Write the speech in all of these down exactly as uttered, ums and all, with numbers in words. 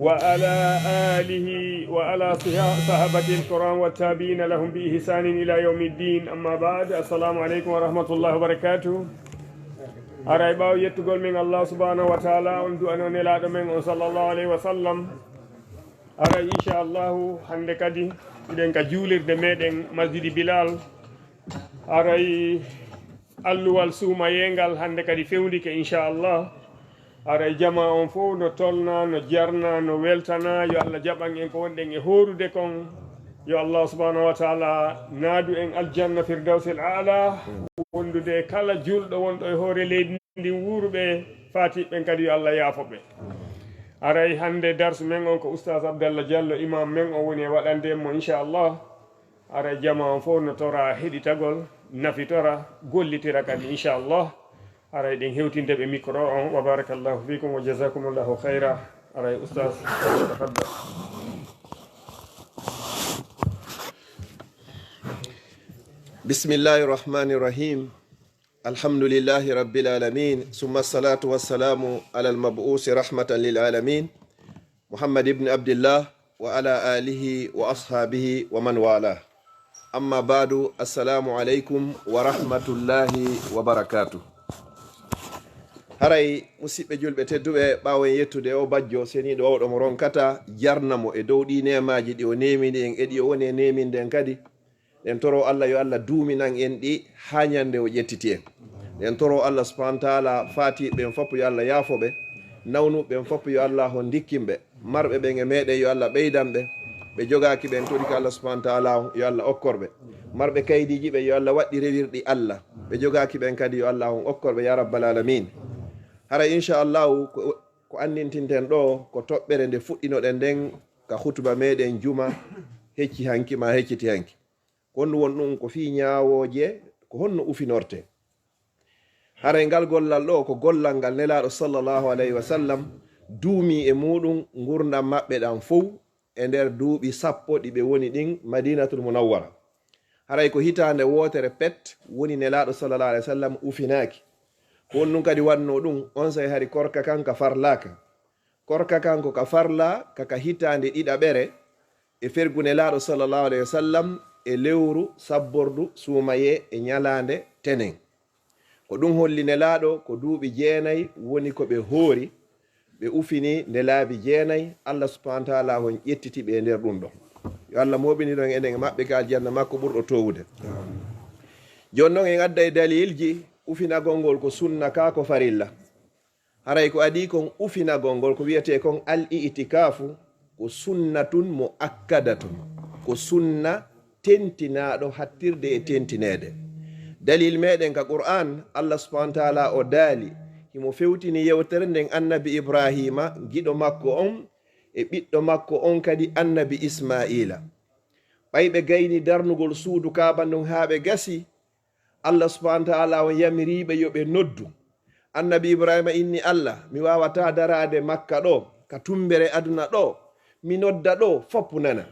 وعلى آله وعلى صحابته الكرام والتابعين لهم بإحسان إلى يوم الدين. أما بعد، السلام عليكم ورحمة الله وبركاته. Haray ɓaawo yettugol men Allah subhanahu wa ta'ala, on du'ano Nelaaɗo men on sallallahu alayhi wa sallam. Haray inchallahu hannde kadi hiɗen ka juulirde meɗen Masjidi Bilal. Haray alluwal suumayee ngal hannde kadi fewndike, inchallah. Haray jamaa on fow no tolna, no jarna, no weltana. Yo Allah jaɓan en ko wonɗen e hoorude kon. Yo Allah subhanahu wa ta'ala naadu en aljanna firdawsil a'la, wondude e kala julɗo wonɗo e hoore leydi ndin, wuuruɓe faatiɓe ɓen kadi yo Allah yaafo ɓe. Haray hannde darsu men on ko Oustaz Abdallah Diallo, imam men on woni e waɗande en mo, inchallah. Haray jamaa on fow no tora heɗitagol, nafitora, gollitira kadi, inchallah. Haray ɗen hewtinde ɓe micro on. Wa barakallahu fikum wa jazakumullahu khayra. Haray Oustaz, tafaddal. بسم الله الرحمن الرحيم. الحمد لله رب العالمين، ثم الصلاة والسلام على المبعوث رحمة للعالمين، محمد بن عبد الله، وعلى آله وأصحابه ومن والاه. أما بعد، السلام عليكم ورحمة الله وبركاته. Haray, musiɓɓe julɓe tedduɓe, ɓaawo en yettude o bajjo seniiɗo wawɗo mo ronkata, jarna mo e dow ɗii neemaaji ɗi o neemini en e ɗi o woni e neeminde en kadi, ɗen toro Allah yo Allah duuminan en ɗi haa ñande o ƴettiti en. Ɗen toro Allah subhanahu wa ta'ala, faatiiɓe ɓen fof yo Allah yaafo ɓe, nawnuɓe ɓen fof yo Allah on ndikkin ɓe, marɓe ɓen e meɗen yo Allah ɓeydan ɓe, ɓe jogaaki ɓen torike Allah subhanahu wa ta'ala on yo Allah okkor ɓe, marɓe kaydiiji ɓen yo Allah waɗɗi rewirɗi Allah, ɓe jogaaki ɓen kadi yo Allah on okkor ɓe ya rabbal alamin. Haray inchallahu ko, ko anndintinten ɗo ko toɓɓere nde fuɗɗinoɗen nden ka hutuba meɗen juma hecci hanki ma hecciti hanki. Ko honɗum woni ɗum? Ko fii ñaawooje, ko honno ufinorte. Haray ngal gollal ɗo ko gollal ngal Nelaaɗo sallallahu alayhi wa sallam duumii e muuɗum ngurndan maɓɓe ɗan fow e nder duuɓi sappo ɗi ɓe woni ɗin Madinatul Munawwara. Haray ko hitaande wootere pet woni Nelaaɗo sallallahu alayhi wa sallam ufinaaki. Ko honɗum kadi wannoo ɗum? Onsay hari korka kan ka farlaaka. Korka kan ko ka farlaa ka ka hitaande ɗiɗaɓere e fergu Nelaaɗo sallallahu alayhi wa sallam e lewru sabbordu suumayee e ñalaande tenen. Ko ɗum holli Nelaaɗo ko duuɓi jeenay woni ko ɓe hoori, ɓe ufini nde laabi jeenay, Allah subhanahu wa ta'ala on ƴettiti ɓe e nder ɗum ɗon. Yo Allah mooɓinir en enen e maɓɓe ka aljanna makko ɓurɗo toowude. Jooni non en adday dalilji ufinagol ngol ko sunna kaa ko farilla. Haray ko adii kon ufinagol ngol, ko wi'etee kon al-i'tikaafu, ko sunnatun mu'akkadatun, ko sunna tentinaaɗo hattirde e tentineede. Dalil meɗen ka Qur'aan, Allah subhanahu wa ta'ala o daali, himo fewtini yewtere nden Annabi Ibraahiima, giɗo makko on, e ɓiɗɗo makko on kadi Annabi Ismaa'iila. Ɓay ɓe gayni darnugol suudu Kaaba ndun haa ɓe gasi, Allah subhanahu wa ta'ala on yamiriiɓe yo ɓe noddu. Annabi Ibraahiima inni Allah, mi waawataa daraade Makka ɗoo, ka tumbere aduna ɗoo, mi nodda ɗoo, foppu nana.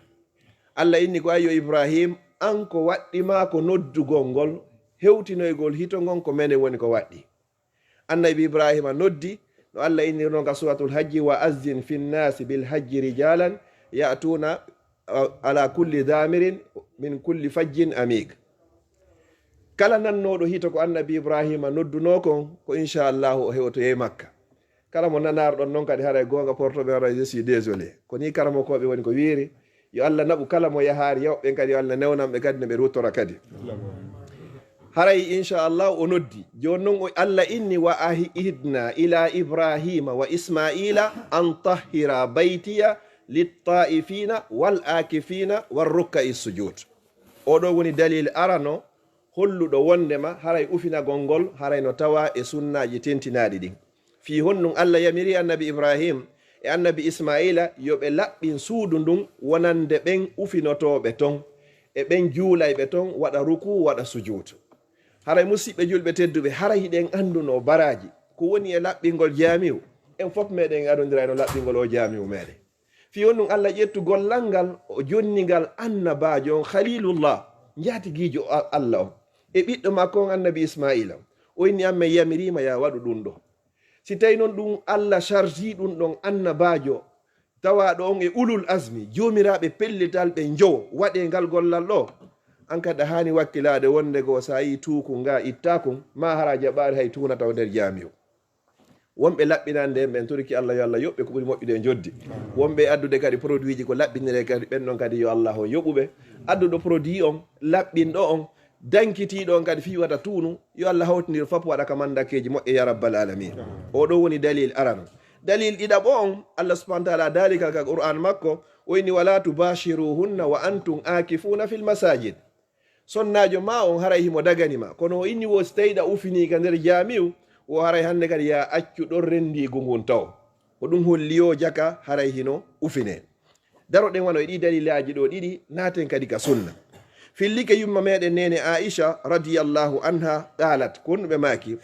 Allah inni ko, ayyo Ibraahiim, an ko waɗɗi maa ko noddugol ngol, hewtinoygol hito ngon ko menen woni ko waɗɗi. Annabi Ibraahiima noddi, no Allah innir non ka Suuratul Hajji, "Wa azzin fin naasi bil hajji rijaalan ya'tuuna ala kulli daamirin min kulli fajjin amiik." Kala nannooɗo hito ko Annabi Ibraahiima noddunoo kon, ko inchallahu o heɓotoyay Makka. Kala mo nanaaro ɗon non kadi haray goonga porto ɓe haray, je suis désolé. Ko nii karamokooɓe woni ko wiiri. Yo Allah naɓu kala mo yahaari, yawɓe ɓen kadi, yo Allah newnan ɓe kadi no ɓe ruttora kadi. Haray, inchallah, o noddi. Jooni non, o, Allah inni, "Wa ahidna ila Ibrahima wa Ismaila an tahhira baytiya litta'ifina wal akifina war rukka'i sujud." Oo ɗoo woni dalil arano holluɗo wondema haray ufinagol ngol haray no tawaa e sunnaaji tentinaaɗi ɗin. Fii honɗun Allah yamiri Annabi Ibrahim e Annabi Ismaila yo ɓe laɓɓin suudu ndun wonande ɓen ufinotooɓe ton, e ɓen juulayɓe ton, waɗa rukuu, waɗa sujuudu? Haray musiɓɓe julɓe tedduɓe, haray hiɗen anndunoo baraaji ko woni e laɓɓingol jaamiu. En fof meɗen adondira e no laɓɓingol oo jaamiu meɗen. Fii honɗun Allah ƴetti gollal ngal, o jonni ngal annabaajo on Khalilullah, njaatigiijo A-, Allah on, e ɓiɗɗo makko on Annabi Ismaila. O inni, "An men yamiriima yo a waɗu ɗun ɗoo." Si tawi non ɗun Allah chargii ɗun ɗon annabaajo, tawaaɗo on e ulul azmi, joomiraaɓe pellital ɓe njowo, waɗee ngal gollal ɗoo, an kadi a haani wakkilaade wonde goo, so a yii tuuku ngaa ittaa kun, maa hara a jaɓaali hay tuuna taw nder jaamiu. Wonɓe laɓɓinande en ɓen, turki Allah, yo Allah yoɓ ɓe ko ɓuri moƴƴude e njoddi. Wonɓe addude kadi produit ji ko laɓɓiniree kadi, ɓen ɗon kadi yo Allah on yoɓu ɓe. Adduɗo produit on, laɓɓinɗo on, dankitiiɗo on kadi fii wata tuunu, yo Allah hawtindir fof waɗa ka mandakeeji moƴƴe ya rabbal alamin. Oo ɗoo woni dalil arano. Dalil ɗiɗaɓo on, Allah subhanahu wa ta'ala daali ka, ka Qur'an makko, o inni: "Wala tubashiruhunna wa antum akifuna fil masajid." Sonnaajo maa on haray himo dagani ma, kono o inni wo si tawii ɗa ufinii ka nder jaamiu, wo haray hannde kadi yo a accu ɗon renndiigu ngun taw. Ko ɗun holli yo jaka haray hino ufinee. Daroɗen wano e ɗii dalilaaji ɗoo ɗiɗi, naaten kadi ka sunna. Fillike yumma meɗen neene Aisha radiyallahu anha qaalat, ko honɗun ɓe maaki,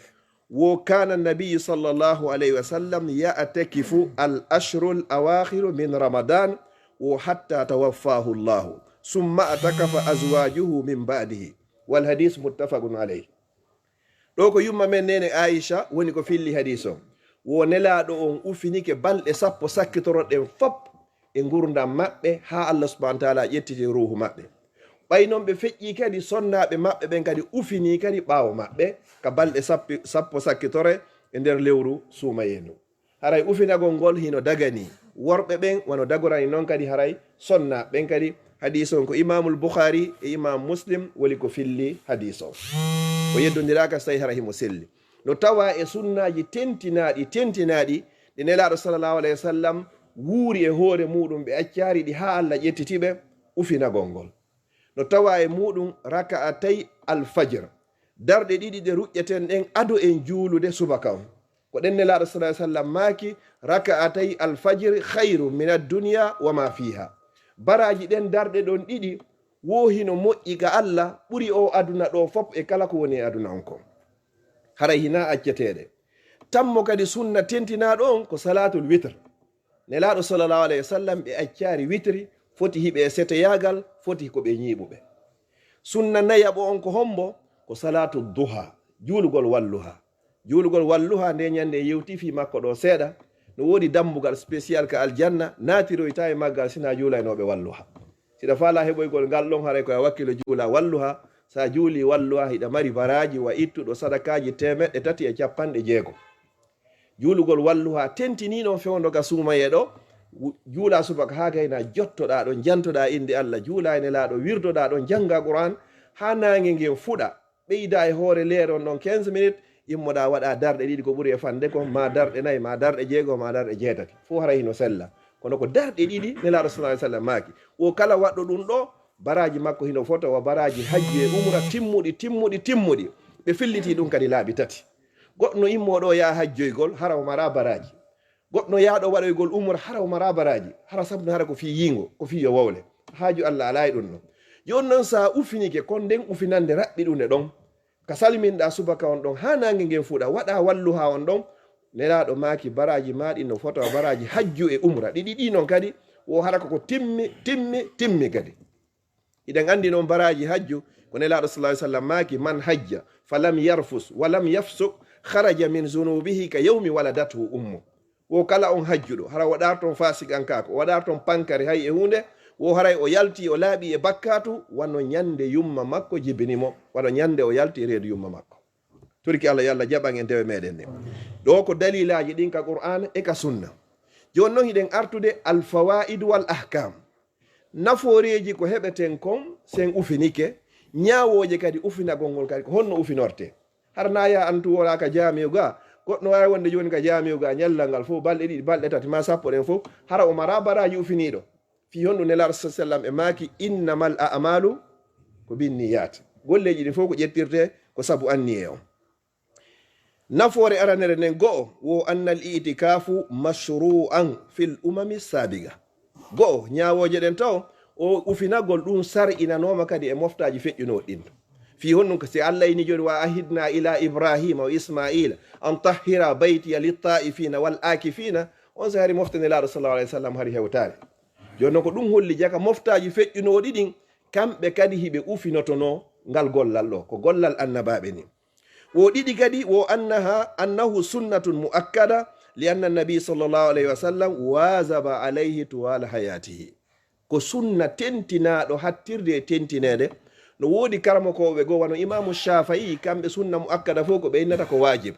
wo kana nabiyu sallallahu alayhi wa sallam ya'takifu al ashrul awakhiru min Ramadan, wo hatta tawaffahu Allahu, summa atakafa azwajuhu min ba'dihi. Wal hadis muttafaqun alayh. Ɗoo ko yumma men neene Aisha woni ko filli hadis on. Wo Nelaaɗo on ufinike balɗe sappo sakkitoro ɗen fop e ngurndan maɓɓe, haa Allah subhanahu wa ta'ala ƴettiti ruuhu maɓɓe. Ɓay non ɓe feƴƴii kadi, sonnaaɓe maɓɓe ɓen kadi ufinii kadi ɓaawo maɓɓe, ka balɗe sappi-, sappo sakkitoro e nder lewru suumayee ndun. Haray ufinagol ngol hino daganii worɓe ɓen, wano dagorani non kadi haray sonnaaɓe ɓen kadi. Hadiis on ko Imaamul Bukhaari e Imaam Muslim woni ko filli hadiis on. O yeddondiraaka so tawii hara himo selli. No tawaa e sunnaaji tentinaaɗi, tentinaaɗi, ɗi Nelaaɗo sallallahu alayhi wa sallam wuuri e hoore muuɗum, ɓe accaali ɗi haa Allah ƴettiti ɓe, ufinagol ngol. No tawaa e muuɗum raka'atay alfajr, darɗe ɗiɗi ɗe ruƴƴeten ɗen ado en juulude subaka on. Ko ɗen Nelaaɗo sallallahu alayhi wa sallam maaki, "Raka'atay alfajri khayrun min ad-dunya wa ma fiha." Baraaji ɗen darɗe ɗon ɗiɗi, wo hino moƴƴi ka Allah, ɓuri oo aduna ɗoo fop e kala ko woni e aduna on kon. Haray hinaa acceteeɗe. Tammo kadi sunna tentinaaɗo on ko salaatul witr. Nelaaɗo sallallahu alayhi wa sallam ɓe accaali witri, foti hiɓe e seteyaagal, foti ko ɓe ñiiɓuɓe. Sunna nayaɓo on ko hombo? Ko salaatu duha, juulugol walluha. Juulugol walluha nde ñande en yewti fii makko ɗoo seeɗa. No woodi dambugal spécial ka aljanna, naatiroytaa e maggal sinaa juulaynooɓe walluha. Si ɗa faalaa heɓoygol ngal ɗon, haray ko a wakkilo juula walluha. Sa juuli walluha, hiɗa mari baraaji wa ittuɗo sadakaaji teemeɗɗe tati e capanɗe jeego. Juulugol walluha tentinii non fewndo ka suumayee ɗoo, wu-, juulaa subaka haa gayna, jottoɗaa ɗon, jantoɗaa innde Allah, juulaa e Nelaaɗo, wirdoɗaa ɗon, janngaa Qur'aan, haa naange ngen fuɗa, ɓeydaa e hoore leere on ɗon quinze minutes, immoɗaa waɗaa darɗe ɗiɗi ko ɓuri e fande kon, maa darɗe nayi, maa darɗe jeego, maa darɗe jeetati. Fow haray hino sella. Kono ko darɗe ɗiɗi Nelaaɗo sallallahu alaihi wasallam maaki. Wo kala waɗɗo ɗum ɗoo, baraaji makko hino fota wa baraaji hajju e umra timmuɗi, timmuɗi, timmuɗi. Ɓe fillitii ɗum kadi laabi tati. Goɗɗo no immoo ɗoo yaha hajjoygol, hara o maraa baraaji. Goɗɗo no yaha ɗoo waɗoygol umra, hara o maraa baraaji. Hara sabu no hara ko fii yiingo, ko fii yo wowle. Haaju Allah alaa e ɗum ɗoo. Jooni non, sa ufinike, kon nden ufinande raɓɓiɗunde ɗon, ka salminɗaa subaka on ɗon, haa naange ngen fuɗa, waɗaa walluhaa on ɗon, Nelaaɗo maaki, baraaji maa ɗin no fota baraaji hajju e umra. Ɗiɗi ɗii non kadi, wo hara ko ko timmi, timmi, timmi kadi. Hiɗen anndi non baraaji hajju, ko Nelaaɗo sallallahu alaihi wasallam maaki, "Man hajja, fa lam yarfus, wa lam yafsuq, kharaja min zunubihi ka yawmi waladathu ummu." Wo kala on hajjuɗo, hara o waɗaali ton faasikankaaku, o waɗaali ton pankari hay e huunde, wo haray o yaltii, o laaɓii e bakkaatu, wano ñande yumma makko jibini mo, wano ñande o yalti e reedu yumma makko. Turki Allah, yo Allah jaɓan en dewe meɗen ɗen. Ɗoo ko dalilaaji ɗin ka Qur'aana e ka Sunna. Jooni non hiɗen artude al-fawaa'id wal ahkaam. Nafooreeji ko heɓeten kon, si en ufinike, ñaawooje kadi ufinagol ngol kadi, ko honno ufinortee? Hara na yaha an tun wona ka jaamiu ga, goɗɗo no waawi wonde jooni ka jaamiu ga, ñallal ngal fow, balɗe ɗiɗi, balɗe tati, maa sappo ɗen fow, hara o maraa baraaji ufiniiɗo. Fii honɗun Nelaaɗo sallallahu alaihi wasallam e maaki, "Innamal a'malu ko binniyat." Golleeji ɗin fow ko ƴettirtee ko sabu anniyee on. Nafoore aranere nden go'o, wo annal i'tikaafu mashru'an fil umami sabiga. Go'o, ñaawooje ɗen taw, o ufinagol ɗun sar'inanooma kadi e moftaaji feƴƴunooɗi ɗin. Fii honɗun ka si Allah inni jooni, "Wa ahidna ila Ibrahima wa Ismaila an tahhira baytiya lit-ta'ifina wal akifina," on si hari mofte Nelaaɗo sallallahu alaihi wasallam hari hewtaali. Jooni non ko ɗun holli jaka moftaaji feƴƴunooɗi ɗin, kamɓe kadi hiɓe ufinotonoo ngal gollal ɗoo, ko gollal annabaaɓe ni. Wo ɗiɗi kadi, wo annaha, annahu sunnatun mu'akkada, لأن النبي صلى الله عليه وسلم واظب عليه طوال حياته. Ko sunna tentinaaɗo hattirde e tentineede. No woodi karamokooɓe goo, wano Imaamu Shaafi'i, kamɓe sunna mu'akkada fow ko ɓe innata ko waajib.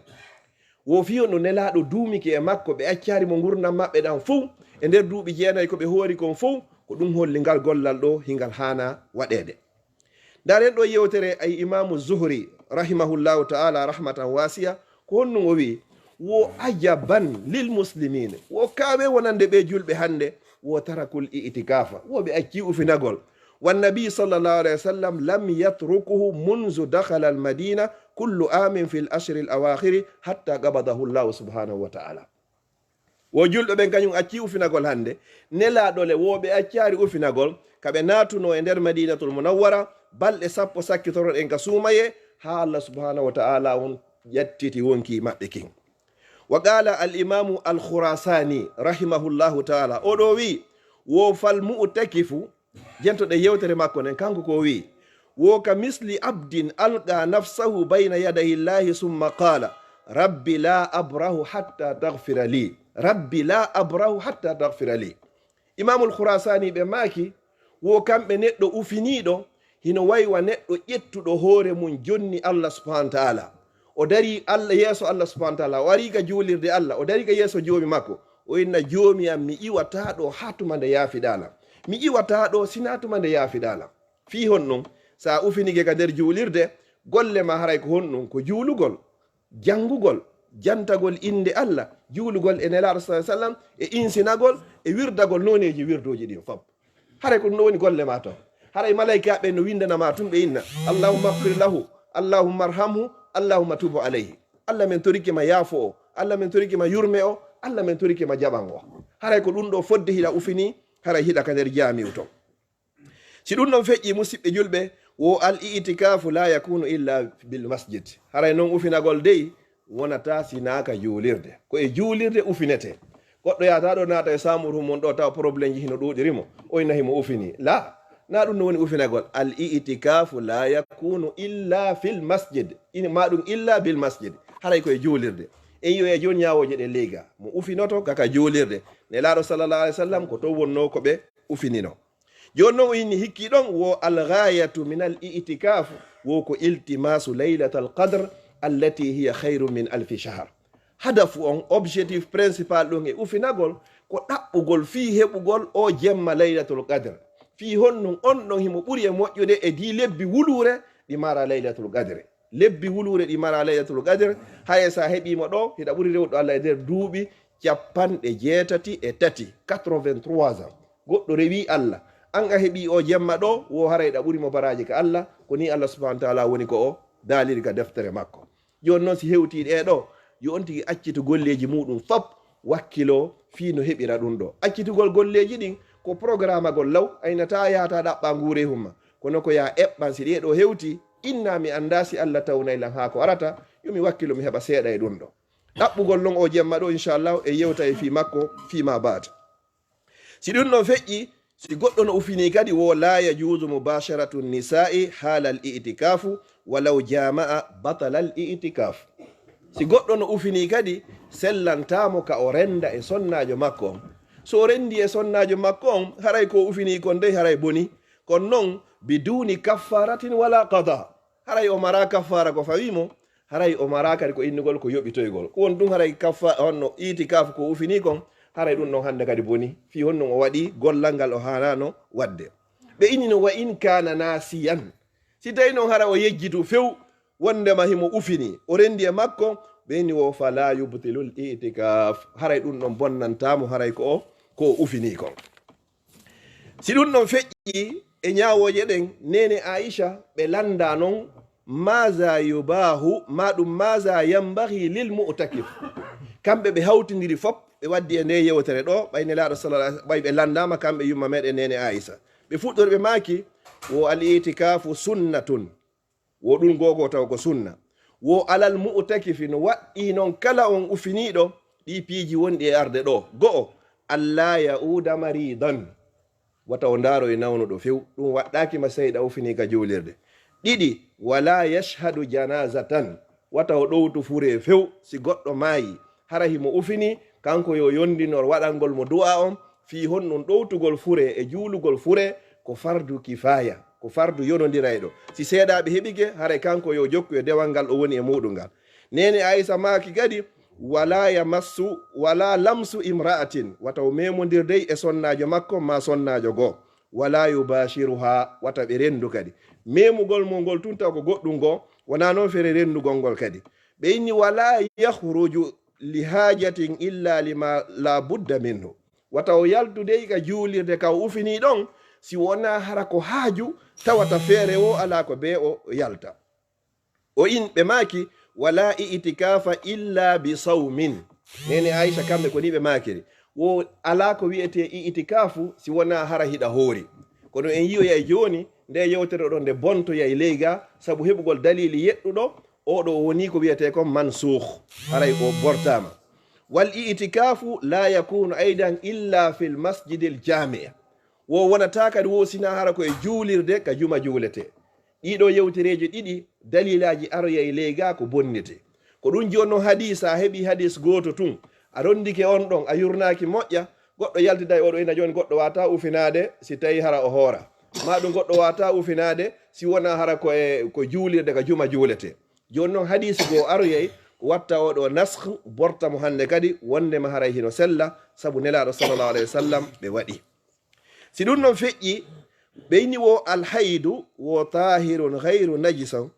Wo fii on no Nelaaɗo duumike e makko, ɓe accaali mo ngurndan maɓɓe ɗan fow, e nder duuɓi jeenay ko ɓe hoori kon fow, ko ɗun holli ngal gollal ɗoo hingal haanaa waɗeede. Ndaaren ɗoo yewtere ay Imaamu Zuhri, rahimahullahu ta'ala rahmatan wasi'a, ko honɗun o wi'i? Wo ajaban lil muslimin, wo kaawe wonande ɓee julɓe hannde, wo tarakul i'tikafa, wo ɓe accii ufinagol. والنبي صلى الله عليه وسلم لم يتركه منذ دخل المدينة كل عام في العشر الأواخر حتى قبضه الله سبحانه وتعالى. Wo julɓe ɓen kañun accii ufinagol hannde, Nelaaɗo le wo ɓe accaali ufinagol, ka ɓe naatunoo e nder Madiinatul Munawwara, balɗe sappo sakkitoro ɗen ka suumayee, haa Allah subhanahu wa ta'ala on ƴattiti wonkii maɓɓe kin. وقال الإمام الخراساني رحمه الله تعالى, o ɗoo wi'i, wo فالمعتكف, jento ɗen yewtere makko nden, kanko ko o wi'i, wo كمثل عبد ألقى نفسه بين يدي الله ثم قال: رب لا أبرح حتى تغفر لي، رب لا أبرح حتى تغفر لي. Imaamul Khurasani ɓe maaki, wo kamɓe neɗɗo ufiniiɗo, hino wayi wa neɗɗo ƴettuɗo hoore mun jonni Allah subhanahu wa ta'ala. O darii Allah, yeeso Allah subhanahu wa ta'ala, o arii ka juulirde Allah, o darii ka yeeso Joomi makko, o inna, "Joomi am, mi iwataa ɗoo haa tuma nde yaafiɗaa lan. Mi iwataa ɗoo sinaa tuma nde yaafiɗaa lan." Fii honɗun? Si a ufinike ka nder juulirde, golle maa haray ko honɗun? Ko juulugol, janngugol, jantagol innde Allah, juulugol e Nelaaɗo sallallahu alaihi wasallam, e insinagol, e wirdagol nooneeji wirdooji ɗin fow. Haray ko ɗun ɗoo woni golle maa ton. Haray malaykaaɓe no winndana maa tun, ɓe inna, "Allahumma ighfir lahu, Allahumma arhamhu, Allahumma tub alayhi." Allah, men torike ma yaafo o, Allah, men torike ma yurme o, Allah, men torike ma jaɓan o. Haray ko ɗun ɗoo fodde hiɗa ufini, haray hiɗa ka nder jaami'u ton. Si ɗun ɗon feƴƴii, musiɓɓe julɓe, wo al i'tikafu la yakunu illa bil masjid. Haray non ufinagol dey wonataa sinaa ka juulirde. Ko e juulirde ufinetee. Goɗɗo yahataa ɗoo naata e saamuru mun ɗoo tawa problemji hino ɗuuɗiri mo, o inna himo ufini. La, naa ɗun no woni ufinagol. Al i'tikafu la yakunu illa fil masjid. Ina ma ɗun illa bil masjid. Haray ko e juulirde. En yi'oya jooni ñaawooje ɗen ley gaa. Mo ufinoto ka ka juulirde. Nelaaɗo sallallahu alaihi wasallam ko ton wonnoo ko ɓe ufinino. Jooni non o inni hikkii ɗon, wo al ghayatu min al i'tikaf, wo ko iltimasu laylatal qadr, allati hiya khayrun min alfi shahr. Hadafu on, objectif principal ɗon e ufinagol, ko ɗaɓɓugol fii heɓugol o jemma laylatul qadr. Fii honɗun? On ɗon himo ɓuri e moƴƴude e dii lebbi wuluure ɗi mara laylatul qadr. Lebbi wuluure ɗi mara laylatul qadr, haye si a heɓii mo ɗoo, hiɗa ɓuri rewude Allah e nder duuɓi capanɗe jeetati e tati, quatre-vingt-trois ans. Goɗɗo rewii Allah, an a heɓii o jemma ɗoo, wo haray hiɗa ɓuri mo baraaji ka Allah, ko nii Allah subhanahu wa ta'ala woni ko o daaliri ka deftere makko. Jooni non si hewtii ɗee ɗoo, yo on tigi accitu golleeji muuɗun fow, wakkiloo fii no heɓira ɗun ɗoo. Accitugol golleeji ɗin ko programagol law, a innataa yahataa ɗaɓɓaa nguurehun maa. Kono ko yo a eɓɓan, si ɗee ɗoo hewtii, inna mi anndaa si Allah tawnay lan haa ko arata, yo mi wakkilo mi heɓa seeɗa e ɗun ɗoo. Ɗaɓɓugol non o jemma ɗoo, inshallah, e yewta e fii makko, fii ma baata. Si ɗun ɗon feƴƴii, si goɗɗo no ufinii kadi, wo la yajuzu mubasharatu nisa'i halal i'tikafu walaw jama'a batalal i'tikaf. Si goɗɗo no ufinii kadi, sellantaa mo ka o renda e sonnaajo makko on. So o rendii e sonnaajo makko on, haray ko o ufinii kon dey, haray bonii. Kono non, biduni kaffaratin wala qada. Haray o maraa kaffaara ko fawii mo, haray o maraa kadi ko innugol ko yoɓitoygol. Ko woni ɗun haray kaffa-, honno itikaafu ko o ufinii kon, haray ɗun ɗon hande kadi bonii. Fii honɗun o waɗii gollal ngal o haanaano waɗde. Ɓe inni non, "Wa in kana nasiyan." Si tawii non hara o yejjitu few wondema himo ufinii, o rendi e makko, ɓe inni wo, "Fala yubtilul itikaf." Haray ɗun ɗon bonnantaa mo, haray ko o, ko o ufinii kon. Si ɗun ɗon feƴƴii e ñaawooje ɗen, neene Aisha, ɓe lanndaa non, "Maza yubahu, ma ɗun maza yambaghi lil mu'takif." Kamɓe ɓe hawtindiri fow, ɓe waddi e ndee yewtere ɗoo, ɓay Nelaaɗo sallallahu alaihi, ɓay ɓe lanndaama kamɓe yumma meɗen neene Aisha. Ɓe fuɗɗori ɓe maaki, wo al itikafu sunnatun. Wo ɗun goo goo taw ko sunna. Wo alal mu'takifi no waɗɗii non kala on ufiniiɗo ɗii piiji wonɗi e arde ɗoo. Go'o, "Alla ya'uda maridan." Wata o ndaaro e nawnuɗo few. Ɗun waɗɗaaki ma sey ɗa ufinii ka juulirde. Ɗiɗi, "Wala yashhadu janazatan." Wata o ɗowtu furee few si goɗɗo maayii. hara himo ufini, kanko yo yondinor waɗangol mo du'a on, fii honɗun ɗowtugol fure e juulugol fure ko fardu kifaaya, ko fardu yonondirayɗo. Si seeɗaaɓe heɓike, haray kanko yo jokku e dewal ngal o woni e muuɗun ngal. Neene Aisha maaki kadi, "Wala yamassu, wala lamsu imra'atin," wata o memondir dey e sonnaajo makko maa sonnaajo goo. "Wala yubashiruha," wata ɓe rendu kadi. Memugol mo ngol tun taw ko goɗɗun goo, wonaa non fere rendugol ngol kadi. Ɓe inni, "Wala yakhruju li hajatin illa lima la budda minhu." Wata o yaltu dey ka juulirde ka o ufinii ɗon, si wonaa hara ko haaju tawata feere woo alaa ko bee o yalta. O in ɓe maaki, "Wala i'tikafa illa bi sawmin." Neene Aisha kamɓe ko ni ɓe maakiri. Wo alaa ko wi'etee i'tikafu si wonaa hara hiɗa hoori. Kono en yi'oyay jooni, nde yewtere ɗon nde bontoyay ley gaa, sabu heɓugol daliili yeɗɗuɗo, oo ɗoo o wonii ko wi'etee kon mansuukh. Haray o bortaama. "Wal i'tikafu la yakunu aidan illa fil masjidil jami'a." Wo wonataa kadi wo sinaa hara ko e juulirde ka juma juuletee. Ɗii ɗoo yewtereeji ɗiɗi, daliilaaji aroyay ley gaa ko bonnete. Ko ɗun jooni non hadis, a heɓii hadis gooto tun, a rondike on ɗon, a yurnaaki moƴƴa, goɗɗo yaltiday oo ɗoo ina jooni, goɗɗo waawataa ufinaade si tawii hara o hoora. Maa ɗun goɗɗo waawataa ufinaade si wonaa hara ko e, ko juulirde ka juma juuletee. Jooni non hadis goo aroyay, watta oo ɗoo naskh, borta mo hannde kadi, wonndema haray hino sella, sabu Nelaaɗo sallallahu alayhi wa sallam ɓe waɗi. Si ɗun non feƴƴii, ɓe inni wo alhaydu wo taahirun ghayru najisan,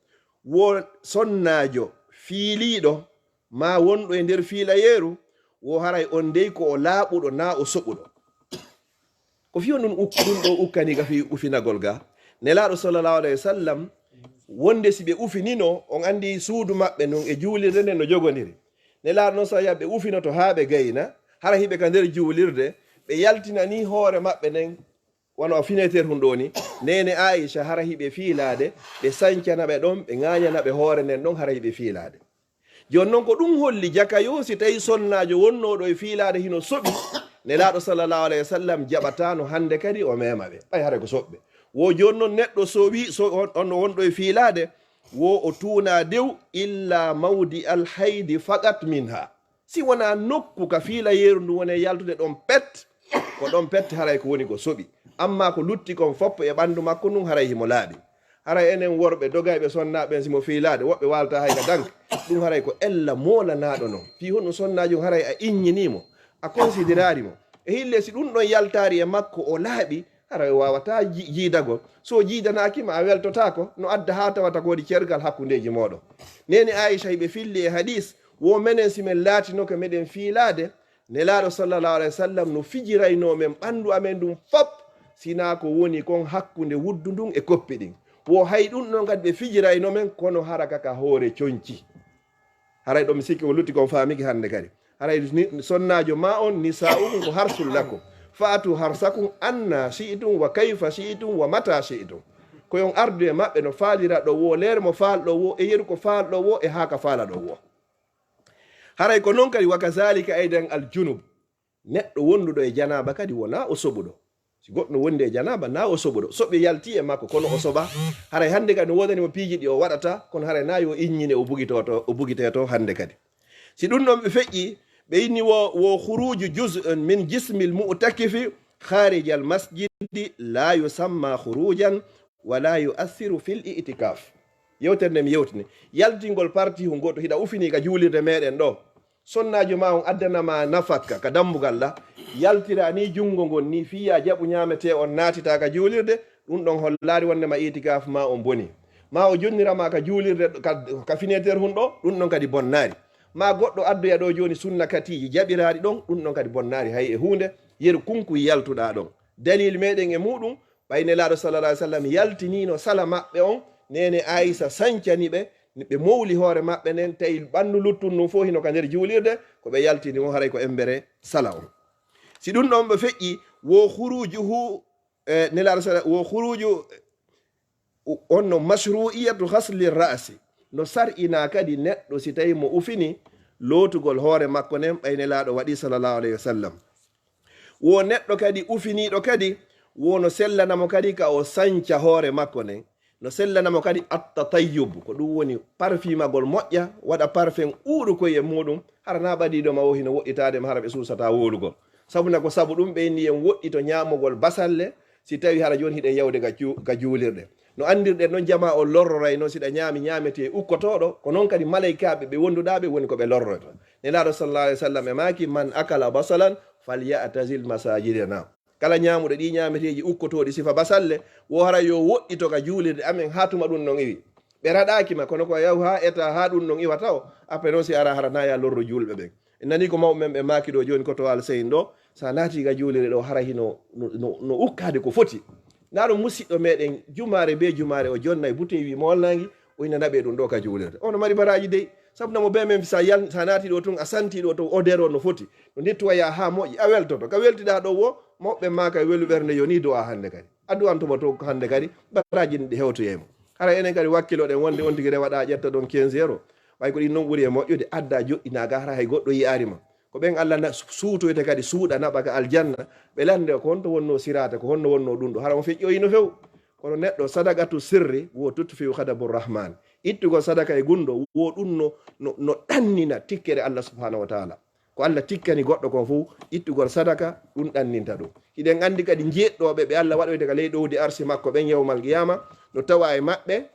wo sonnaajo fiiliiɗo maa wonɗo e nder fiilayeeru, wo haray on dey ko o laaɓuɗo naa o soɓuɗo. Ko fii honɗun uk-, ɗun ɗoo ukkani ka fii ufinagol gaa? Nelaaɗo sallallahu alayhi wa sallam, wonde si ɓe ufinino, on anndi suudu maɓɓe ndun e juulirde nden no jogondiri. Nelaaɗo non, so ɓe ufinoto haa ɓe gayna, hara hiɓe ka nder juulirde, ɓe yaltinanii hoore maɓɓe nden, wano fineeter hun ɗoo ni, neene Aisha hara hiɓe fiilaade, ɓe sancana ɓe ɗon, ɓe ŋaaɲana ɓe hoore nden ɗon, hara hiɓe fiilaade. Jooni non ko ɗun holli jaka yo si tawii sonnaajo wonnooɗo e fiilaade hino soɓi, Nelaaɗo sallallahu alayhi wa sallam jaɓataano hannde kadi o meema ɓe, ɓay hara ko soɓɓe. Wo jooni non neɗɗo soɓi, so on, on wonɗo e fiilaade, wo o tuunaa dew illa mawdi alhaydi faqat minha. Si wonaa nokku ka fiilayeeru ndun woni e yaltude ɗon pet, ko ɗon pet haray ko woni ko soɓi. Ammaa ko lutti kon fof e ɓanndu makko ndun haray himo laaɓi. Haray enen worɓe dogayɓe sonnaaɓe ɓen si mo fiilaade, woɓɓe waalta hay ka danka. Ɗun haray ko ella moolanaaɗo non. Fii honɗun sonnaajo on haray a inñinii mo, a konsideraali mo. E hillee si ɗun ɗon yaltaari e makko o laaɓi, haray o waawataa ji-, jiidagol. So o jiidanaaki ma a weltotaako, no adda haa tawata ko waɗi cergal hakkundeeji mooɗon. Neene Aisha hiɓe filli e hadiis, wo menen si men laatinoke meɗen fiilaade, Nelaaɗo sallallahu alayhi wa sallam no fijiraynoo men ɓanndu amen ndun fop, sinaa ko woni kon hakkunde wuddu ndun e koppi ɗin. Wo hay ɗun ɗon kadi ɓe fijiraynoo men, kono hara ka ka hoore conci. Haray ɗon mi sikki ko lutti kon faamiki hannde kadi. Haray ni, sonnaajo maa on, nisaa'ukum ko harsul lakum. Fa'tu harsakum anna shi'tum wa kayfa shi'tum wa mata shi'tum. Ko yo on ardu e maɓɓe no faaliraɗon wo, leere mo faalɗon wo, e yeru ko faalɗon wo, e haa ka faalaɗon wo. Haray ko non kadi, wa kazalika aydan al junub. Neɗɗo wonduɗo e janaaba kadi wonaa o soɓuɗo. Si goɗɗo wondi e janaaba, naa o soɓuɗo. Soɓe yaltii e makko, kono o soɓaa. Haray hannde kadi no woodani mo piiji ɗi o waɗata, kono haray naa yo inñine o bugitoto, o bugiteeto hannde kadi. Si ɗun ɗon ɓe feƴƴi, ɓe inni wo, wo khuruju juz'un min jismil mu'takifi kharijal masjidi la yusamma khurujan wa la yu'assiru fil i'tikaf. Yewtere nde mi yewtini, yaltingol parti hun goɗɗo hiɗa ufini ka juulirde meɗen ɗo. Sonnaajo maa on addana ma nafakka ka dambugal la, yaltira ni junngo ngon ni fii yaa jaɓu ñaametee on naatita ka juulirde, ɗun ɗon hollaali wonde ma itikaafu maa on boni. Maa o jonnira ma ka juulirde ka, ka fineeter hun ɗo, ɗun ɗon kadi bonnaali. Maa goɗɗo addoya ɗo jooni sunna katiiji jaɓiraaɗi ɗon, ɗun ɗon kadi bonnaali hay e huunde, yeru kunkuy yaltuɗaa ɗon. Dalil meɗen e muɗum, ɓay Nelaaɗo sallallahu alaihi wasallam yaltiniino sala maɓɓe on, neene Aisha sancani ɓe, ɓe mowli hoore maɓɓe nden, tawi ɓandu luttun ndun fof hino ka nder juulirde, ko ɓe yaltini mo haray ko embere sala on. Si ɗun ɗon ɓe feƴƴi, wo khurujuhu, eh, Nelaaɗo sala-, wo khuruju, on no mashru'iyatu ghasli ra'si, no sar'inaa kadi neɗɗo si tawi mo ufini lootugol hoore makko nden, ɓay Nelaaɗo waɗi sallallahu alaihi wasallam. Wo neɗɗo kadi ufiniiɗo kadi, wo no sellana mo kadi ka o sanca hoore makko nden. No sellana mo kadi attatayyub, ko ɗum woni parfimagol moƴƴa, waɗa parfum uurukoy e muuɗum, hara na ɓadiiɗo ma o hino woɗɗitaade ma, hara ɓe suusataa woolugol. Sabu na ko sabu ɗum ɓe inni en woɗɗito ñaamugol basalle, si tawi hara jooni hiɗen yawde ga cu-, ga juulirɗe. No anndirɗen non jamaa on lorroray non si ɗa ñaami ñaametee ukkotooɗo, ko non kadi malaykaaɓe ɓe wonduɗaa ɓe woni ko ɓe lorroyta. Nelaaɗo sallallahu alaihi wa sallam e maaki, "Man akala basalan falyatazil masajidana." Kala ñaamuɗo ɗii ñaameteeji ukkotooɗi sifa basalle, wo hara yo woɗɗito ka juulirde amen haa tuma ɗum non iwi. Ɓe raɗaaki ma, kono ko yahu haa eta haa ɗum non iwa taw, après non si ara hara na ya lorro juulɓe ɓen. En nanii ko mawɓe men ɓe maaki ɗo jooni ko to Alseyin ɗo, sa naati ka juulirde ɗo hara hino no, no, no ukkaade ko foti. Ndaa ɗo musiɗɗo meɗen jumaare be jumaare o jonnay butey wi mo walnaangi, o ina naɓe ɗum ɗo ka juulirde. Ono mari baraaji dey, sabu namo be men sa yal-, sa naati ɗo tun a santi ɗo to odeur on no foti. No nettoya haa moƴƴi, a weltoto. Ka weltiɗaa ɗo wo, mawɓe maaka e welu ɓernde yo ni du'a hannde kadi. A du'anto mo to hannde kadi, baraaji ɗin ɗi hewtoyay mo. Hara enen kadi wakkiloɗen wonde on tigi rewaɗa ƴetta ɗon quinze euros. Ɓay ko ɗin non ɓuri e moƴƴude, adda joɗɗinaa ga hara hay goɗɗo yi'aari ma. Ko ɓen Alla na-, suutoyta kadi suuɗa naɓa ka aljanna, ɓe lande ko honto wonno sirata, ko honno wonno ɗum ɗo. Hara on feƴƴoyi no few. Kono neɗɗo sadaqatu sirri wo tutfi'u ghadabu rahman. Ittugol sadaka e gunɗo wo ɗum no, no, no ɗannina tikkere Alla subhanahu wa ta'ala. Ko Alla tikkani goɗɗo kon fow, ittugol sadaka, ɗum ɗanninta ɗum. Hiɗen anndi kadi jeeɗɗooɓe ɓe Alla waɗoyta ka ley ɗowdi arsi makko ɓen yawmal qiyama, no tawa e maɓɓe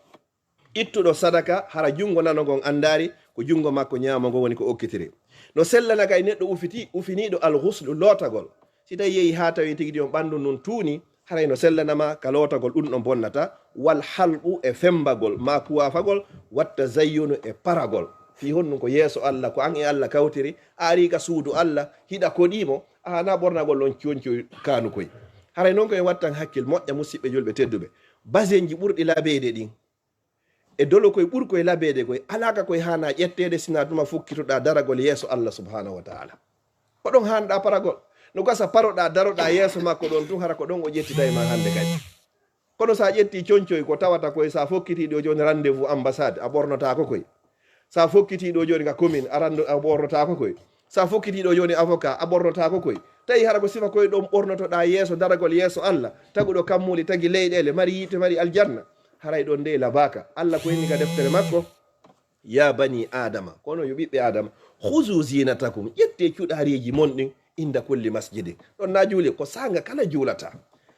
ittuɗo sadaka, hara junngo nano ngon anndaari, ko junngo makko ñaamo ngon woni ko okkitiri. No sellana kay neɗɗo ufiti-, ufiniiɗo al-ghuslu, lootagol. Si tawi yehi haa tawi tigi on ɓanndu ndun tuuni, haray no sellanama ka lootagol ɗun ɗon bonnata, wal halqu e femmbagol, maa kuwaafagol, watta zayyunu e paragol. Fii honɗun ko yeeso Alla, ko an e Alla kawtiri, a arii ka suudu Alla, hiɗa koɗii mo, a haanaa ɓornagol on concoy kaanukoy. Haray non ko en wattan hakkil moƴƴa, musiɓɓe julɓe tedduɓe. Basenji ɓurɗi labeede ɗin, e dolokoy ɓurkoy labeede koy, alaa ka koy haanaa ƴetteede, sinaa tuma fokkitoɗaa daragol yeeso Alla subhanahu wa ta'ala. Ko ɗon haanɗaa paragol. No gasa paroɗaa, daroɗaa yeeso makko ɗon tun, hara ko ɗon o ƴettitay ma hannde kadi. Kono sa ƴetti concoy ko tawata koy, sa fokkitii ɗo jooni rendez-vous ambassade, a ɓornotaako koy. Sa fokkitii ɗo jooni ka commune, a rando-, a ɓornotaako koy. Sa fokkitii ɗo jooni avocat, a ɓornotaako koy. Tawi hara ko sifa koy ɗon ɓornotoɗaa yeeso daragol yeeso Alla, taguɗo kammuuli, tagi leyɗeele, mari yiite, mari aljanna. Haray ɗon dey labaaka. Alla ko inni ka deftere makko, "Ya bani Adama, kono yo ɓiɓɓe Adama, khuzu zinatakum, ƴettee cuɗaareeji mon ɗin, inda kulli masjidin." Ɗon na juuli, ko saanga kala juulata.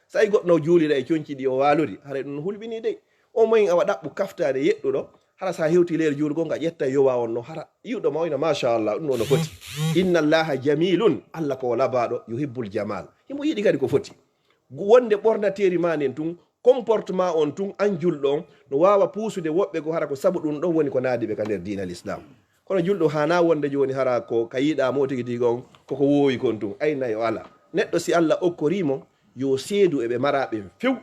Sa yi goɗɗo no juulira e conci ɗi o waalori, haray ɗum no hulɓinii dey. O moyen awa ɗaɓɓu kaftaare yeɗɗuɗo, hara sa hewti leer juulgol nga ƴetta yowa on no, hara yi'uɗo ma o ina, "Machallah, ɗum no no foti." "Inna Allaha jamilun", Alla ko o labaaɗo, "yuhibbul jamal." Himo yiɗi kadi ko foti. Wonde ɓornateeri ma nden tun, comportement on tun, an julɗo on, no waawa puusude woɓɓe goo hara ko sabu ɗum ɗon woni ko naadi ɓe ka nder diina l'islam. Kono julɗo haanaa wonde jooni hara ko ka yiɗaa mo tigi tigi on, koko woowi kon tun, ayna yo ala. Neɗɗo si Alla okkorii mo, yo seedu e ɓe maraa ɓen few.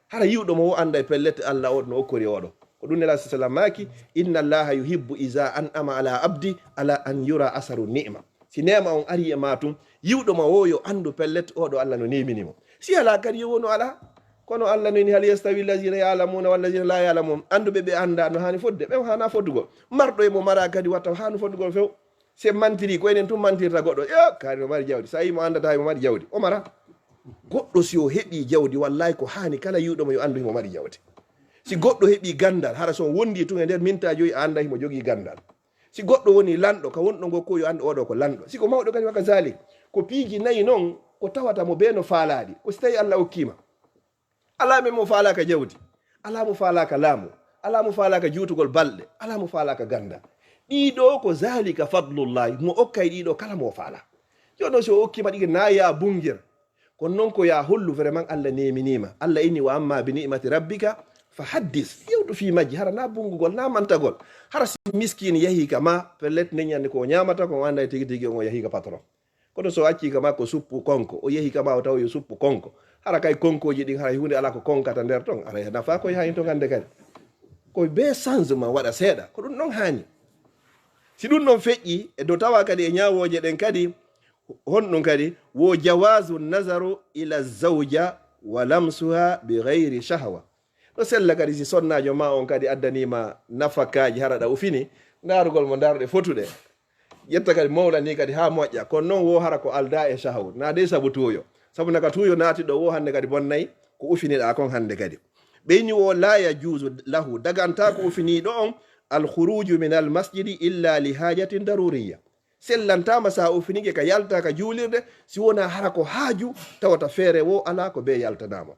Hara yi'uɗo mo o annday pellet Alla on no okkori oɗo. Ko ɗum Nelaaɗo sallam maaki, "Inna Allaha yuhibbu iza an'ama ala abdi ala an yura asaru ni'ma." Si neema on arii e maa tun, yi'uɗo ma o yo anndu pellet oɗo Alla no neemini mo. Si alaa kadi yo wonu alaa. Kono Alla no inni, "Hal yastawi allazina ya'lamuna wallazina la ya'lamun?" Annduɓe ɓe anndaa no haani fodde, ɓen haanaa fodugol. Marɗo e mo maraa kadi wata haanu fodugol few. Si en mantirii ko enen tun mantirta goɗɗo, yo, kaari no mari jawdi. Sa yii mo anndataa himo mari jawdi, o mara. Goɗɗo si o heɓii jawdi, wallaahi ko haani kala yi'uɗo mo yo anndu himo mari jawdi. Si goɗɗo heɓii ganndal, hara so on wondii tun e nder mintaa joyi, a annday himo jogii ganndal. Si goɗɗo woni lanɗo, ka wonɗo ngo ko yo anndu oɗo ko lanɗo. Si ko mawɗo kadi, wa kazalik. Ko piiji nayi non, ko tawata mo bee no faalaaɗi. Ko si tawi Alla okkii ma. Alaa men mo faalaaka jawdi, alaa mo faalaaka laamu, alaa mo faalaaka juutugol balɗe, alaa mo faalaaka ganndal. Ɗii ɗoo ko zalika fadlullahi, mo okkay ɗii ɗoo kala mo o faalaa. Jooni non si o okkii ma ɗi naa yaa bungir, kono non ko yaa hollu vraiment Alla neeminii ma. Alla inni, "Wa amma bi ni'mati rabbika fa haddis." Yewtu fii majji, hara naa bungugol, naa mantagol. Hara si miskiin yahii ka maa, pellet ne ñande ko o ñaamata, ko o annday tigi tigi on o yahii ka patron. Kono so o accii ka maa ko suppu konko, o yehi ka maa o tawa yo suppu konko. Hara kay konkooji ɗin, hara huunde alaa ko konkata nder ton. Hara nafaa koy haa hin ton hannde kadi. Ko bee changement waɗa seeɗa. Ko ɗum ɗon haani. Si ɗum ɗon feƴƴi, e do tawa kadi e ñaawooje ɗen kadi, honɗum kadi, wo jawazu nazaru ila zawja wa lamsuha bi ghayri shahwa. No sella kadi si sonnaajo maa on kadi addanii ma nafakaaji hara ɗa ufini, ndaarugol mo ndaarɗe fotuɗe. Ƴetta kadi mawla ni kadi haa moƴƴa. Kono non wo hara ko aldaa e shahwa. Naa dey sabu tuuyo. Sabu naka tuuyo naati ɗo wo hannde kadi bonnay ko ufiniɗaa kon hannde kadi. Ɓeyni wo la yajuuzu lahu, dagantaako ufiniiɗo on, al khuruuju min al masjidi illa li haajatin daruriya. Sellantaama sa ufinike ka yalta ka juulirde, si wonaa hara ko haaju, tawata feere wo alaa ko bee yaltanaama.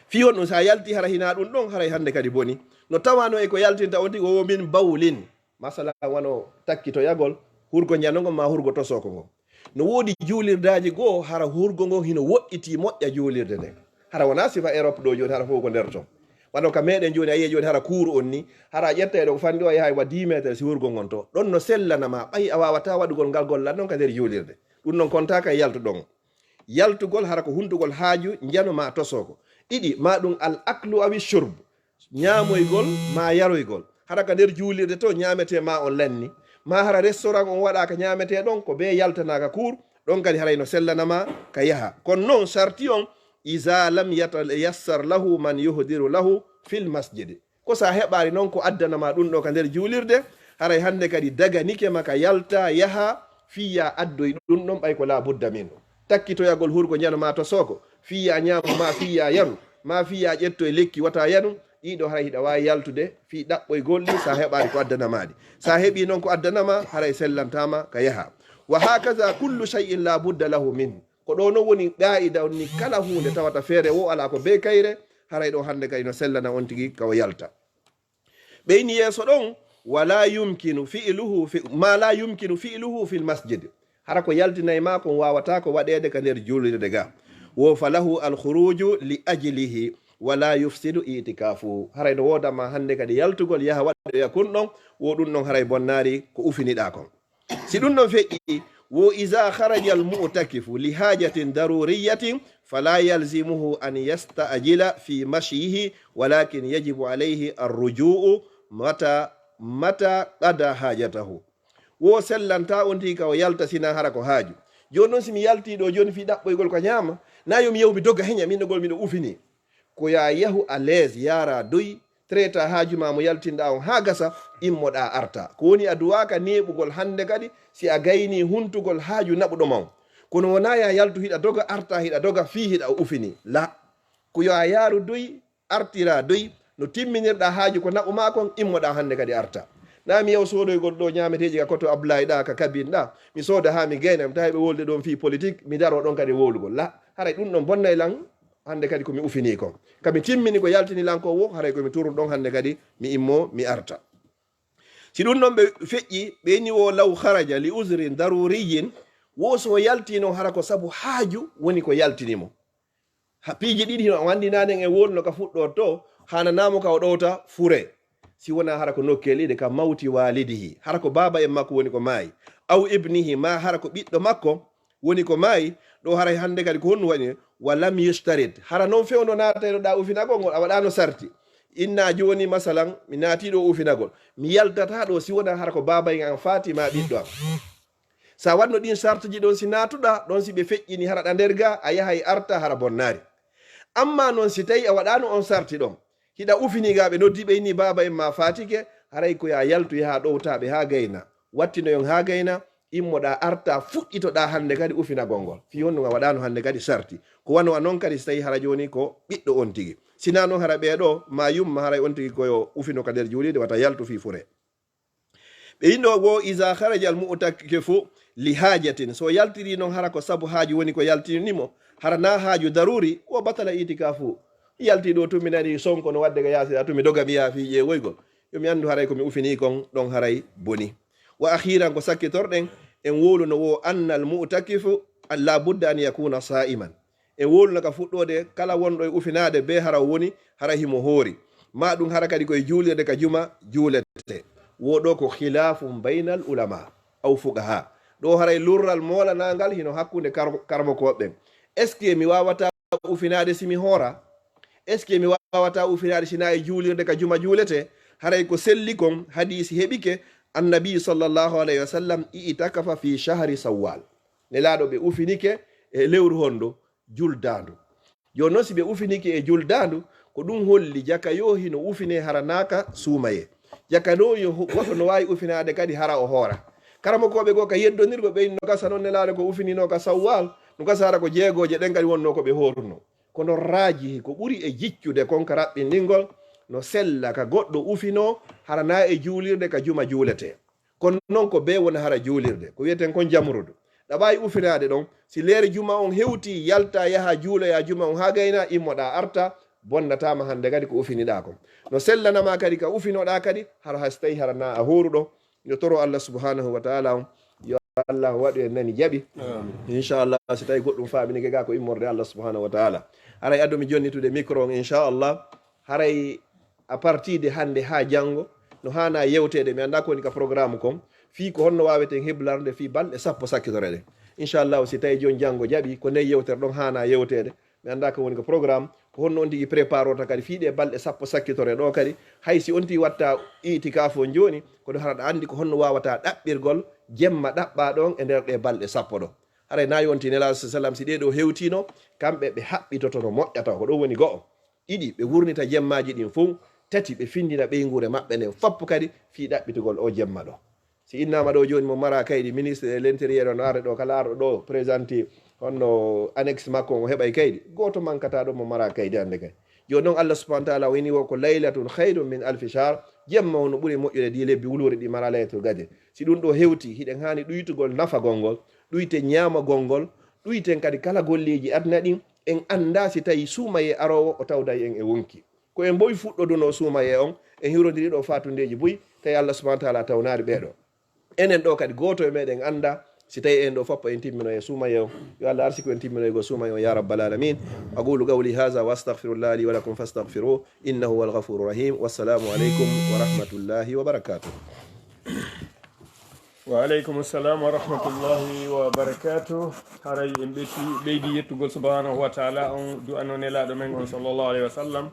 Fii honɗun sa yalti hara hinaa ɗun ɗon, haray hannde kadi boni. No tawano e ko yaltinta on tigi wo min bawlin. Masalan, wano takkitoyagol, hurgo njano ngon maa hurgo tosooko ngon. No woodi juulirdaaji goo, hara hurgo ngon hino woɗɗitii moƴƴa juulirde nden. Hara wonaa sifa Europe ɗoo jooni, hara fow ko nder ton. Wano ka meɗen jooni, a yi'ay jooni hara kuuru on ni, hara a ƴettay ɗo ko fanɗi o, a yahay wa dix mètres si hurgo ngon to. Ɗon no sellana ma, ɓay a waawataa waɗugol ngal gollal non ka nder juulirde. Ɗun non kontaaka e yaltuɗo ngon. Yaltugol hara ko huntugol haaju njano maa tosooko. Ɗiɗi, maa ɗun al aklu awi shurb. Ñaamoygol maa yaroygol. Hara ka nder juulirde to ñaametee maa on lanni. Maa hara restaurant on waɗaa ka ñaametee ɗon, ko bee yaltanaa ka kuur, ɗon kadi haray no sellana maa ka yaha. Kono non sarti on, iza lam yatayassar lahu man yuhdiru lahu fil masjidi. Ko sa heɓaali non ko addana maa ɗun ɗoo ka nder juulirde, haray hannde kadi daganike ma ka yalta yaha fii yo a addoy ɗun ɗon ɓay ko laa budda min. Takkitoyagol hurgo njano maa tosooko, fii yo a ñaamu maa fii yo a yaru, maa fii yo a ƴettoy lekki wata yanu, ɗii ɗoo haray hiɗa waawi yaltude fii ɗaɓɓoygol ɗi sa heɓaali ko addana maa ɗi. Sa heɓii non ko addana maa, haray sellantaa ma ka yaha. Wa hakaza kullu shay'in laa budda lahu min. Ko ɗoo non woni qaa'ida on ni, kala huunde tawata feere wo alaa ko bee kayre, haray ɗoo hannde kadi no sellana on tigi ka o yalta. Ɓeyni yeeso ɗon, wala yumkinu fi'luhu fi, ma la yumkinu fi'luhu fil masjid. Hara ko yaltinay maa kon waawataa ko waɗeede ka nder juulirde ga. Wo falahu al khuruju li ajlihi, wala yufsidu itikafu. Haray no wooda ma hannde kadi yaltugol yaha waɗoya kun ɗon, wo ɗun ɗon haray bonnaari ko ufiniɗaa kon. Si ɗun ɗon feƴƴi, wo iza kharaja al mu'takifu li hajatin daruriyatin, fala yalzimuhu an yasta'jila fi mashyihi, walakin yajibu alayhi ar ruju'u mata, mata qada hajatahu. Wo sellanta on tigi ka o yalta sina hara ko haaju. Jooni non si mi yaltii ɗoo jooni fii ɗaɓɓoygol ko ñaama, naa yo mi yahu mi doga heña, min ɗoo gol miɗo ufini. Ko yo a yahu à l'aise, yaara doy, traita haaju maa mo yaltinɗaa on haa gasa, immoɗaa arta. Ko woni a duwaaka neeɓugol hannde kadi, si a gaynii huntugol haaju naɓuɗo ma on. Kono wonaa yo a yaltu hiɗa doga, arta hiɗa doga, fii hiɗa ufini. La. Ko yo a yaaru doy, artiraa doy, no timminirɗaa haaju ko naɓu maa kon, immoɗaa hannde kadi arta. Naa mi yahu soodoygol ɗoo ñaameteeji ka koto Ablaay ɗaa, ka Kabin ɗaa, mi sooda haa mi gayna, mi tawa ɓe wolde ɗon fii politik, mi daroo ɗon kadi wowlugol. La, haray ɗun ɗon bonnay lan, hannde kadi ko mi ufinii kon. Ka mi timmini ko yaltini lan kon wo, haray ko mi turu ɗon hannde kadi mi immoo, mi arta. Si ɗun ɗon ɓe feƴƴi, ɓe inni wo law kharaja li uzrin daruriyyin, wo si o yaltii non hara ko sabu haaju woni ko yaltini mo. Ha, piiji ɗiɗi hino, o anndi nanen e wowluno ka fuɗɗoto, haananaa mo ka o ɗowta fure. Si wonaa hara ko nokkeli ɗe ka mawti walidihi, hara ko baaba en makko woni ko maayi. Aw ibnihi, maa hara ko ɓiɗɗo makko woni ko maayi, ɗoo haray hannde kadi ko honɗun waɗi? Wa lam yushtarit. Hara non fewndo naataynoɗaa ufinagol ngol, a waɗaano sarti. Inna jooni, masalan, mi naatii ɗoo ufinagol. Mi yaltataa ɗoo si wonaa hara ko baaba en an faati maa ɓiɗɗo an. Sa waɗno ɗin sartuji ɗon si naatuɗaa, ɗon si ɓe feƴƴini hara ɗa nder ga, a yahay arta hara bonnaari. Ammaa non si tawii a waɗaano on sarti ɗon, hiɗa ufini ga ɓe noddi ɓe inni baaba en maa faatike, haray ko yo a yaltu yahaa ɗowtaa ɓe haa gayna. Wattinoyon haa gayna, immoɗaa artaa fuɗɗitoɗaa hannde kadi ufinagol ngol. Fii honɗun a waɗaano hannde kadi sarti. Ko wano a non kadi si tawii hara jooni ko ɓiɗɗo on tigi. Si naa non hara ɓee ɗoo, maa yumma haray on tigi ko yo ufino ka nder juulirde wata yaltu fii fure. Ɓe inno wo iza kharaja al mu'takifu li hajatin. So yaltiri non hara ko sabu haaju woni ko yaltini mo. Hara na haaju daruri, wo batala itikafu. Yalti ɗoo tun mi nani sonko no wadde ga yaasi ɗaa tun mi doga mi yaha fii ƴeewoygol. Yo mi anndu haray ko mi ufini kon ɗon haray boni. Wa akhiran ko sakkitorɗen, en wowluno wo anna al mu'takifu la budda an yakuna sa'iman. E wowluna ka fuɗɗoode, kala wonɗo e ufinaade bee hara o woni, hara himo hoori. Maa ɗun hara kadi ko e juulirde ka juma juuletee. Wo ɗoo ko khilafun baynal ulama, aw fuqaha. Ɗoo haray lurral moolanaangal hino hakkunde kar-, karamokooɓe ɓen. Est-ce que mi waawataa ufinaade si mi hoora? Est-ce que mi waawataa ufinaade si naa e juulirde ka juma juuletee? Haray ko selli kon, hadiisi heɓike, Annabi sallallahu alayhi wa sallam i'takafa fi shahri Sawwal. Nelaaɗo ɓe ufinike e lewru hondu? Juldaandu. Jooni non, si ɓe ufinike e juldaandu, ko ɗun holli jaka yo hino ufine hara naa ka suumayee. Jaka no yo ho-, goɗɗo no waawi ufinaade kadi hara o hoora. Karamokooɓe goo ka yeddondirgol ɓe inno gasa non Nelaaɗo ko ufininoo ka Sawwal, no gasa hara ko jeegooje ɗen kadi wonnoo ko ɓe hoorunoo. Kono raajihi ko ɓuri e jiccude kon ka raɓɓinɗingol, no sella ka goɗɗo ufinoo, hara naa e juulirde ka juma juuletee. Kono non ko bee woni hara juulirde, ko wi'eten kon jamrudu. Ɗaɓaayi ufinaade ɗon, si leere juma on hewtii, yaltaa yahaa juuloyaa juma on haa gaynaa, immoɗaa artaa, bonnataama hande kadi ko ufiniɗaa kon. No sellanama kadi ka ufinoɗaa kadi, hara hay so tawii hara naa a hooruɗo, yo toro Allah subhanahu wa ta'ala on, yo Allah waɗu en nani jaɓi. Inchallah, si tawi goɗɗum faaminike ga ko immorde Allah subhanahu wa ta'ala. Haray ado mi jonnitude micro on, inchallah. Haray à partir de hande haa jango, no haana yewteede, mi anndaa ko woni ka programme kon. Fii ko honno waaweten heblarde fii balɗe sappo sakkitore ɗen. Inchallah, si tawi jon jango jaɓi, ko nden yewtere ɗon haana yewteede. Mi anndaa ko woni ko programme, ko honno on tigi préparorta kadi fii ɗee balɗe sappo sakkitore ɗoo kadi, hay si on tigi watta itikaafu on jooni, kono hara ɗa anndi ko honno waawataa ɗaɓɓirgol jemma ɗaɓɓaaɗo on e nder ɗee balɗe sappo ɗoo. Haray naa yonti Nelaaɗo sa sallam, si ɗee ɗoo hewtiino, kamɓe ɓe haɓɓitoto no moƴƴata, ko ɗum woni go'o. Ɗiɗi, ɓe wurnita jemmaaji ɗin fow. Tati, ɓe findina ɓeynguure maɓɓe nden fow kadi fii ɗaɓɓitugol oo jemma ɗoo. Si innaama ɗoo jooni mo maraa kaydi, ministre de l'intérieur on arde ɗoo, kala arɗo ɗoo présenté honno annexe makko on, o heɓay kaydi. Gooto mankataa ɗoo mo maraa kaydi hande kay. Jooni non Allah subhanahu wa ta'ala o inni wo ko laylatun khayrun min alfi shahr. Jemma on no ɓuri moƴƴude dii lebbi wuluure ɗi maraa laylatul qadr. Si ɗum ɗoo hewtii, hiɗen haani ɗuytugol nafagol ngol, ɗuyten ñaamagol ngol, ɗuyten kadi kala golleeji aduna ɗin, en anndaa si tawii suumayee aroowo o tawday en e wonki. Ko en boy fuɗɗodunoo suumayee on, en hiwrondiri ɗoo faatundeeji buy, tawi Allah subhanahu wa ta'ala tawnaali ɓee ɗoo. Enen ɗoo kadi gooto e meɗen anndaa si tawii en ɗoo fow en timminoyee suumayee on. Yo Allah arsiku en timminoygol suumayee on, ya rabbal alamin. أقول قولي هذا وأستغفر الله لي ولكم فاستغفروه إنه هو الغفور الرحيم. والسلام عليكم ورحمة الله وبركاته. Wa aleykum salam wa rahmatullahi wa barakatuh. Haray en ɓeyti, ɓeydi yettugol subhanahu wa ta'ala on, du'ano Nelaaɗo men on sallallahu alayhi wa sallam.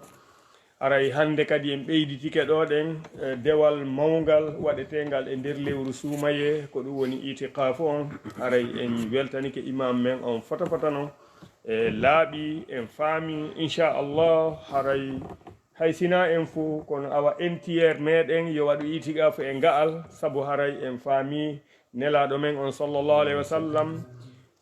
Haray hande kadi en ɓeyditike ɗoo ɗen, eh, dewal mawngal waɗeteengal e nder lewru suumayee, ko ɗum woni itikaafu on. Haray en weltanike imam men on fota fota non. E laaɓi, en faami, inchallah, haray hay sinaa en fow, kono awa en tiers meɗen yo waɗu itikaafu e nga'al, sabu haray en faami Nelaaɗo men on sallallahu alayhi wa sallam,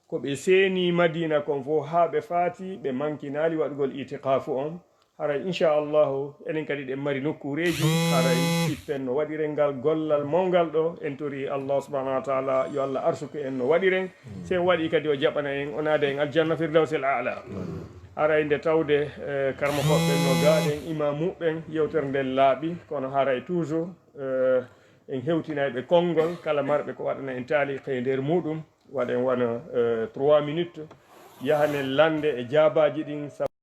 ko ɓe seeni Madina kon fow haa ɓe faati, ɓe mankinaali waɗugol itikaafu on. Haray, inchallahu, enen kadi ɗen mari nokkuureeji, haray ippen no waɗiren ngal gollal mawngal ɗoo. En tori Allah subhanahu wa ta'ala, yo Allah arsuku en no waɗiren. Si en waɗi kadi, o jaɓana en, o naada en aljanna firdawsil a'la. Haray nde tawde, eh, karmokooɓe ɓen no gaaɗen, imaamu ɓen, yewtere nden laaɓi, kono haray toujours, eh, en hewtinay ɓe konngol, kala marɓe ko waɗana en taaliqa e nder muɗum, waɗen wano, eh, trois minutes, yahanen lande e jaabaaji ɗin.